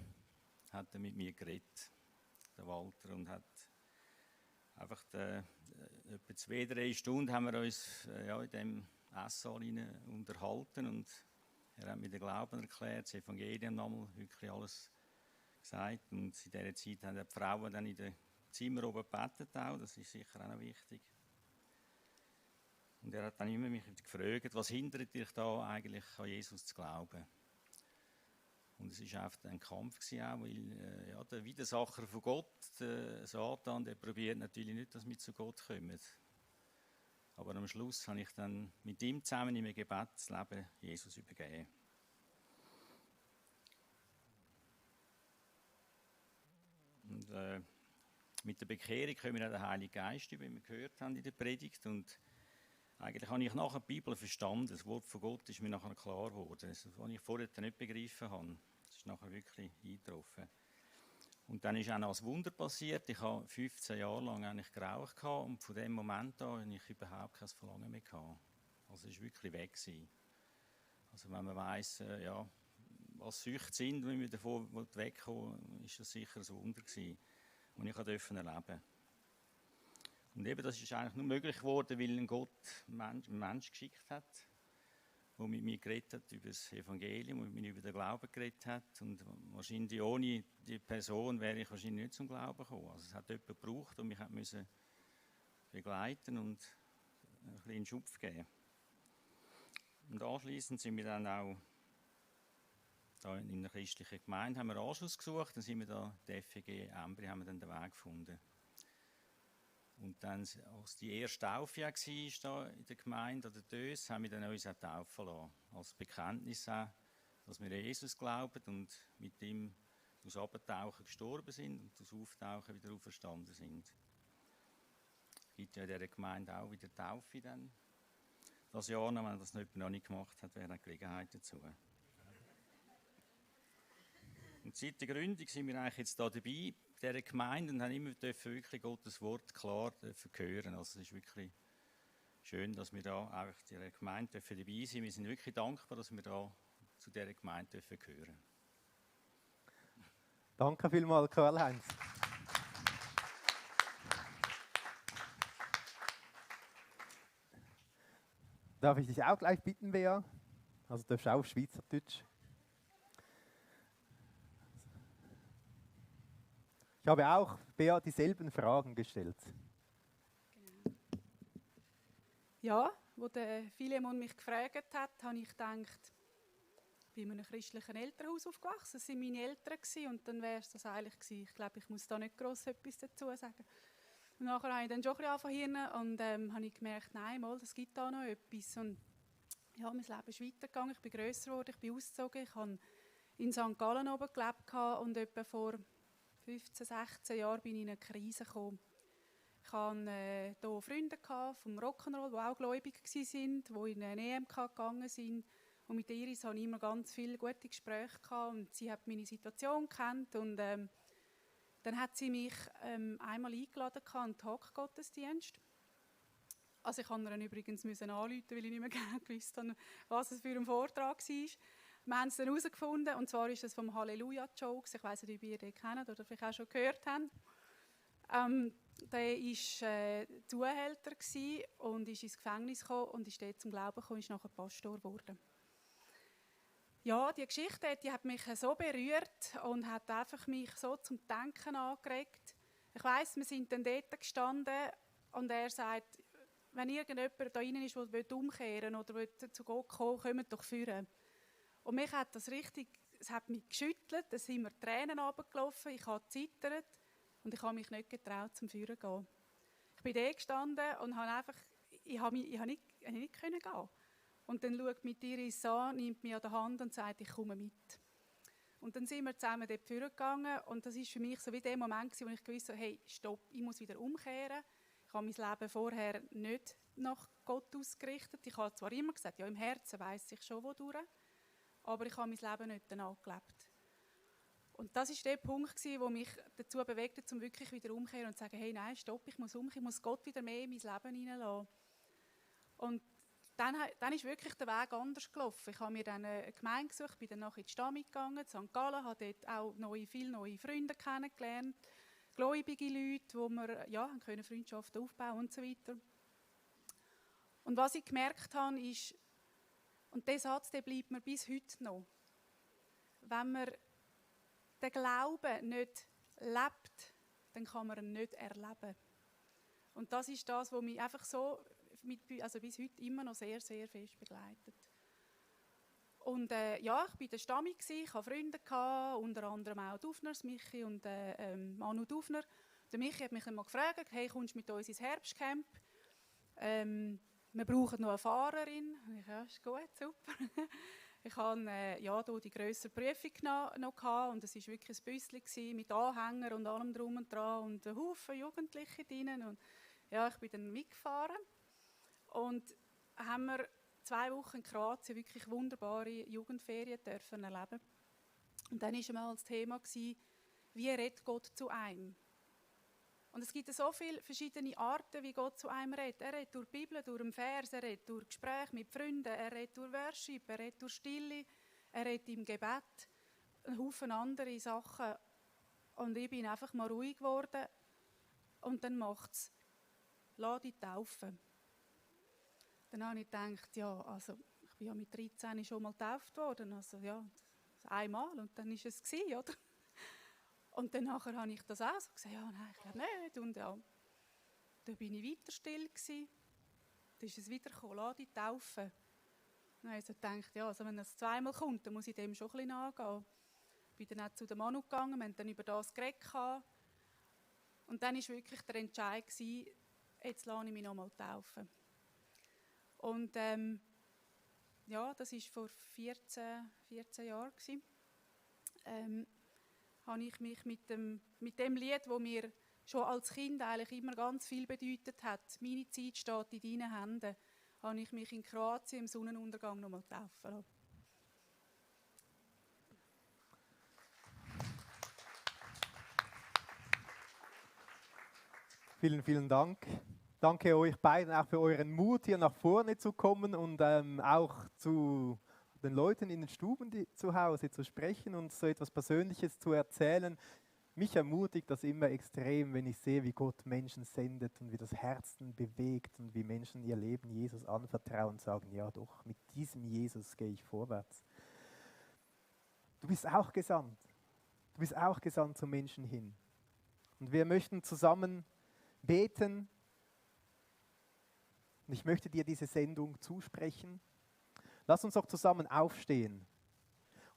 hat er mit mir geredet, der Walter, und hat einfach etwa 2-3 Stunden haben wir uns in dem Esssaal unterhalten und er hat mir den Glauben erklärt, das Evangelium nochmal, wirklich alles gesagt. Und in dieser Zeit haben die Frauen dann in den Zimmern oben gebetet auch, das ist sicher auch noch wichtig. Und er hat dann immer mich gefragt, was hindert dich da eigentlich an Jesus zu glauben? Und es war einfach ein Kampf auch, weil der Widersacher von Gott, der Satan, der probiert natürlich nicht, dass wir zu Gott kommen. Aber am Schluss habe ich dann mit ihm zusammen im Gebet das Leben Jesus übergeben. Und mit der Bekehrung kommen wir den Heiligen Geist über, wie wir gehört haben in der Predigt. Und eigentlich habe ich nachher die Bibel verstanden. Das Wort von Gott ist mir nachher klar geworden. Das, was ich vorher nicht begriffen habe, das ist nachher wirklich eingetroffen. Und dann ist auch noch ein Wunder passiert. Ich habe 15 Jahre lang eigentlich geraucht gehabt und von dem Moment an habe ich überhaupt kein Verlangen mehr gehabt. Also es war wirklich weg gewesen. Also wenn man weiss, ja, was Süchte sind, wenn wir davon wegkommen, ist das sicher ein Wunder gewesen, das ich erleben durfte. Und eben, das ist eigentlich nur möglich geworden, weil ein Gott einen Menschen geschickt hat, der mit mir geredet hat über das Evangelium und mit mir über den Glauben geredet hat. Und wahrscheinlich ohne die Person wäre ich wahrscheinlich nicht zum Glauben gekommen. Also es hat jemanden gebraucht und mich musste begleiten und ein bisschen einen Schubs geben. Und anschliessend sind wir dann auch da in einer christlichen Gemeinde, haben wir Anschluss gesucht, dann sind wir da, die FEG Embry, haben wir dann den Weg gefunden. Und dann, als die erste Taufe war da in der Gemeinde, an der Dös, haben wir dann uns auch taufen lassen. Als Bekenntnis auch, dass wir an Jesus glauben und mit ihm aus Abtauchen gestorben sind und aus Auftauchen wieder auferstanden sind. Es gibt ja in dieser Gemeinde auch wieder Taufe dann. Das Jahr, wenn das noch nicht gemacht hat, wäre eine Gelegenheit dazu. Und seit der Gründung sind wir eigentlich jetzt da dabei, dieser Gemeinde, und haben immer wirklich Gottes Wort klar hören. Also es ist wirklich schön, dass wir da auch in dieser Gemeinde dabei sind. Wir sind wirklich dankbar, dass wir da zu dieser Gemeinde gehören. Danke vielmals, Karl-Heinz. Darf ich dich auch gleich bitten, Bea? Also du darfst auch Schweizerdeutsch. Ich habe auch Bea dieselben Fragen gestellt. Genau. Ja, als der Philemon mich gefragt hat, habe ich gedacht, ich bin in einem christlichen Elternhaus aufgewachsen, das waren meine Eltern und dann wäre es das eigentlich gewesen. Ich glaube, ich muss da nicht gross etwas dazu sagen. Und nachher habe ich dann schon ein bisschen angefangen und habe ich gemerkt, nein, mal, das gibt da noch etwas. Und ja, mein Leben ist weitergegangen, ich bin grösser geworden, ich bin ausgezogen, ich habe in St. Gallen oben gelebt und etwa vor 15, 16 Jahren bin ich in eine Krise gekommen. Ich hatte hier Freunde vom Rock'n'Roll, die auch gläubig waren, die in eine EMK gegangen sind. Und mit Iris hatte ich immer ganz viele gute Gespräche gehabt und sie hat meine Situation gekannt. Und dann hat sie mich einmal eingeladen an den Tag-Gottesdienst. Also ich musste ihr übrigens anrufen, weil ich nicht mehr genau gewusst habe, was es für ein Vortrag war. Wir haben es dann herausgefunden, und zwar ist es vom Halleluja-Jokes. Ich weiss nicht, ob ihr den kennt oder vielleicht auch schon gehört habt. Der war Zuhälter und ist ins Gefängnis gekommen und ist dort zum Glauben gekommen und ist nachher Pastor geworden. Ja, die Geschichte die hat mich so berührt und hat einfach mich so zum Denken angeregt. Ich weiss, wir sind dann dort gestanden und er sagt, wenn irgendjemand da rein ist, der umkehren oder zu Gott kommen, kommt doch führen. Und mich hat das richtig, es hat mich geschüttelt, es sind mir Tränen runtergelaufen, ich habe gezittert und ich habe mich nicht getraut, zum Führen zu gehen. Ich bin da gestanden und habe einfach, ich habe nicht gehen können. Und dann schaut mich Iris an, nimmt mich an der Hand und sagt, ich komme mit. Und dann sind wir zusammen dort führen gegangen und das war für mich so wie der Moment, wo ich gewusst habe, hey, stopp, ich muss wieder umkehren. Ich habe mein Leben vorher nicht nach Gott ausgerichtet. Ich habe zwar immer gesagt, ja, im Herzen weiss ich schon, wodurch. Aber ich habe mein Leben nicht danach gelebt. Und das war der Punkt, der mich dazu bewegte, um wirklich wieder umzukehren und zu sagen, hey, nein, stopp, ich muss umkehren, ich muss Gott wieder mehr in mein Leben hineinlassen. Und dann ist wirklich der Weg anders gelaufen. Ich habe mir dann eine Gemeinde gesucht, bin dann nachher in die Stamm gegangen, in St. Gallen, habe dort auch viele neue Freunde kennengelernt, gläubige Leute, wo wir können Freundschaften aufbauen und so weiter. Und was ich gemerkt habe, ist, und dieser Satz der bleibt mir bis heute noch. Wenn man den Glauben nicht lebt, dann kann man ihn nicht erleben. Und das ist das, was mich einfach so bis heute immer noch sehr, sehr fest begleitet. Und ich war in der Stamm, ich hatte Freunde, unter anderem auch Dufners, Michi und Manu Dufner. Der Michi hat mich einmal gefragt, hey, kommst du mit uns ins Herbstcamp? Wir brauchen noch eine Fahrerin. Ich ja, ist gut, super. Ich hatte hier die grössere Prüfung noch gehabt, und es war wirklich ein Büsschen mit Anhänger und allem drum und dran und ein Haufen Jugendliche drin. Und ja, ich bin dann mitgefahren und haben wir 2 Wochen in Kroatien wirklich wunderbare Jugendferien dürfen erleben. Und dann war einmal das Thema, wie redet Gott zu einem. Und es gibt so viele verschiedene Arten, wie Gott zu einem redet. Er redet durch die Bibel, durch den Vers, er redet durch Gespräche mit Freunden, er redet durch Worship, er redet durch Stille, er redet im Gebet, einen Haufen andere Sachen. Und ich bin einfach mal ruhig geworden und dann macht es, lass dich taufen. Dann habe ich gedacht, ja, also ich bin ja mit 13 schon mal getauft worden, also ja, einmal und dann war es gewesen, oder? Und dann nachher habe ich das auch so gesagt, ja, nein, ich glaube nicht. Und ja, dann bin ich weiter still gewesen. Dann ist es wieder gekommen, lass dich taufen. Dann habe ich so gedacht, ja, also wenn das zweimal kommt, dann muss ich dem schon ein bisschen nachgehen. Ich bin dann auch zu dem Manu gegangen, wir haben dann über das geredet. Und dann war wirklich der Entscheid, jetzt lasse ich mich noch mal taufen. Und ja, das war vor 14 Jahren. Habe ich mich mit dem Lied, das mir schon als Kind eigentlich immer ganz viel bedeutet hat, «Meine Zeit steht in deinen Händen», habe ich mich in Kroatien im Sonnenuntergang noch mal taufen lassen. Vielen, vielen Dank. Danke euch beiden auch für euren Mut, hier nach vorne zu kommen und auch zu den Leuten in den Stuben zu Hause zu sprechen und so etwas Persönliches zu erzählen. Mich ermutigt das immer extrem, wenn ich sehe, wie Gott Menschen sendet und wie das Herzen bewegt und wie Menschen ihr Leben Jesus anvertrauen und sagen, ja doch, mit diesem Jesus gehe ich vorwärts. Du bist auch gesandt. Du bist auch gesandt zum Menschen hin. Und wir möchten zusammen beten. Und ich möchte dir diese Sendung zusprechen. Lass uns doch zusammen aufstehen.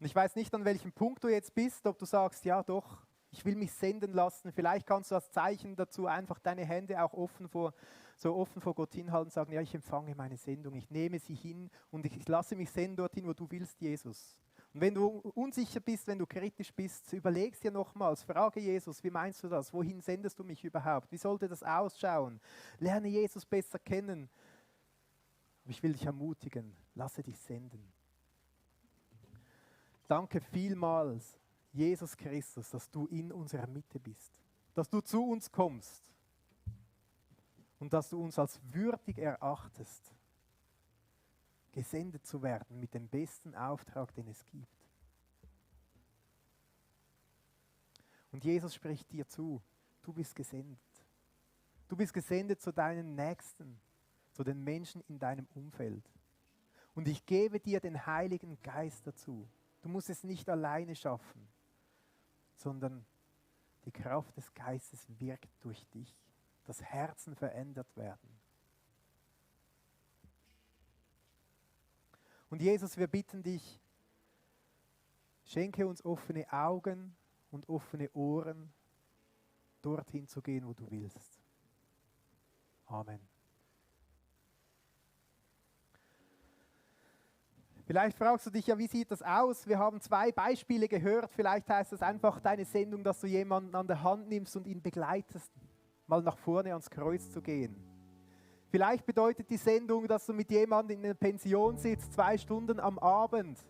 Und ich weiß nicht, an welchem Punkt du jetzt bist, ob du sagst, ja doch, ich will mich senden lassen. Vielleicht kannst du als Zeichen dazu einfach deine Hände auch offen vor Gott hinhalten und sagen, ja, ich empfange meine Sendung, ich nehme sie hin und ich lasse mich senden dorthin, wo du willst, Jesus. Und wenn du unsicher bist, wenn du kritisch bist, überlegst dir nochmals, frage Jesus, wie meinst du das? Wohin sendest du mich überhaupt? Wie sollte das ausschauen? Lerne Jesus besser kennen. Aber ich will dich ermutigen, lasse dich senden. Danke vielmals, Jesus Christus, dass du in unserer Mitte bist, dass du zu uns kommst und dass du uns als würdig erachtest, gesendet zu werden mit dem besten Auftrag, den es gibt. Und Jesus spricht dir zu, du bist gesendet. Du bist gesendet zu deinen Nächsten, zu den Menschen in deinem Umfeld. Und ich gebe dir den Heiligen Geist dazu. Du musst es nicht alleine schaffen, sondern die Kraft des Geistes wirkt durch dich, dass Herzen verändert werden. Und Jesus, wir bitten dich, schenke uns offene Augen und offene Ohren, dorthin zu gehen, wo du willst. Amen. Vielleicht fragst du dich ja, wie sieht das aus? Wir haben 2 Beispiele gehört. Vielleicht heißt das einfach deine Sendung, dass du jemanden an der Hand nimmst und ihn begleitest, mal nach vorne ans Kreuz zu gehen. Vielleicht bedeutet die Sendung, dass du mit jemandem in der Pension sitzt, 2 Stunden am Abend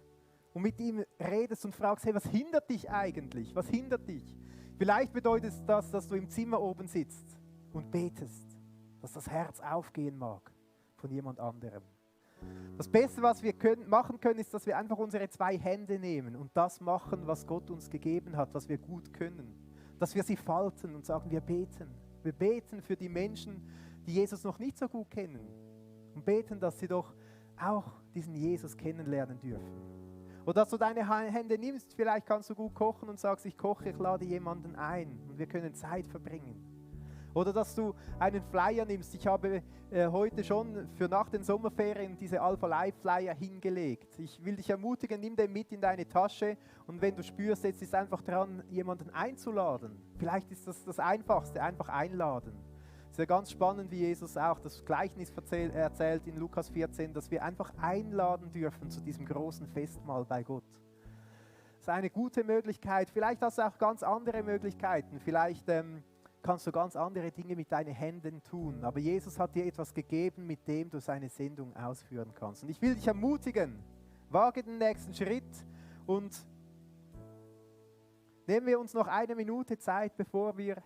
und mit ihm redest und fragst, hey, was hindert dich eigentlich? Was hindert dich? Vielleicht bedeutet das, dass du im Zimmer oben sitzt und betest, dass das Herz aufgehen mag von jemand anderem. Das Beste, was wir machen können, ist, dass wir einfach unsere 2 Hände nehmen und das machen, was Gott uns gegeben hat, was wir gut können. Dass wir sie falten und sagen, wir beten. Wir beten für die Menschen, die Jesus noch nicht so gut kennen. Und beten, dass sie doch auch diesen Jesus kennenlernen dürfen. Oder dass du deine Hände nimmst, vielleicht kannst du gut kochen und sagst, ich koche, ich lade jemanden ein und wir können Zeit verbringen. Oder dass du einen Flyer nimmst. Ich habe heute schon für nach den Sommerferien diese Alpha Life Flyer hingelegt. Ich will dich ermutigen, nimm den mit in deine Tasche und wenn du spürst, jetzt ist einfach dran, jemanden einzuladen. Vielleicht ist das das Einfachste, einfach einladen. Es ist ja ganz spannend, wie Jesus auch das Gleichnis erzählt in Lukas 14, dass wir einfach einladen dürfen zu diesem großen Festmahl bei Gott. Das ist eine gute Möglichkeit. Vielleicht hast du auch ganz andere Möglichkeiten. Vielleicht kannst du ganz andere Dinge mit deinen Händen tun. Aber Jesus hat dir etwas gegeben, mit dem du seine Sendung ausführen kannst. Und ich will dich ermutigen, wage den nächsten Schritt und Nehmen wir uns noch eine Minute Zeit, bevor wir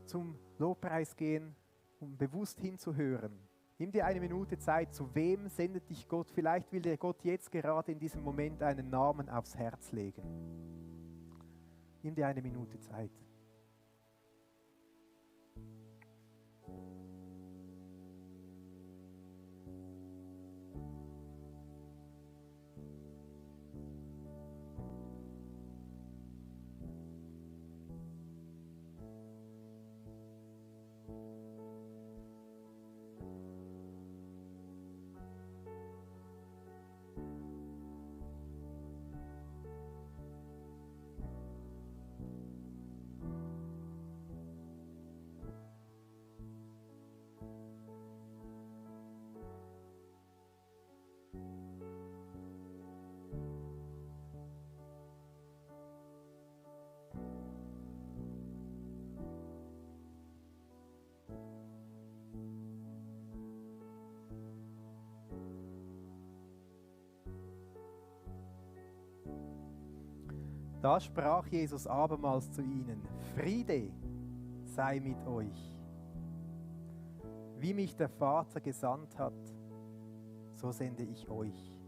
zum Lobpreis gehen, um bewusst hinzuhören. Nimm dir eine Minute Zeit, zu wem sendet dich Gott? Vielleicht will dir Gott jetzt gerade in diesem Moment einen Namen aufs Herz legen. Nimm dir eine Minute Zeit. Da sprach Jesus abermals zu ihnen: Friede sei mit euch. Wie mich der Vater gesandt hat, so sende ich euch.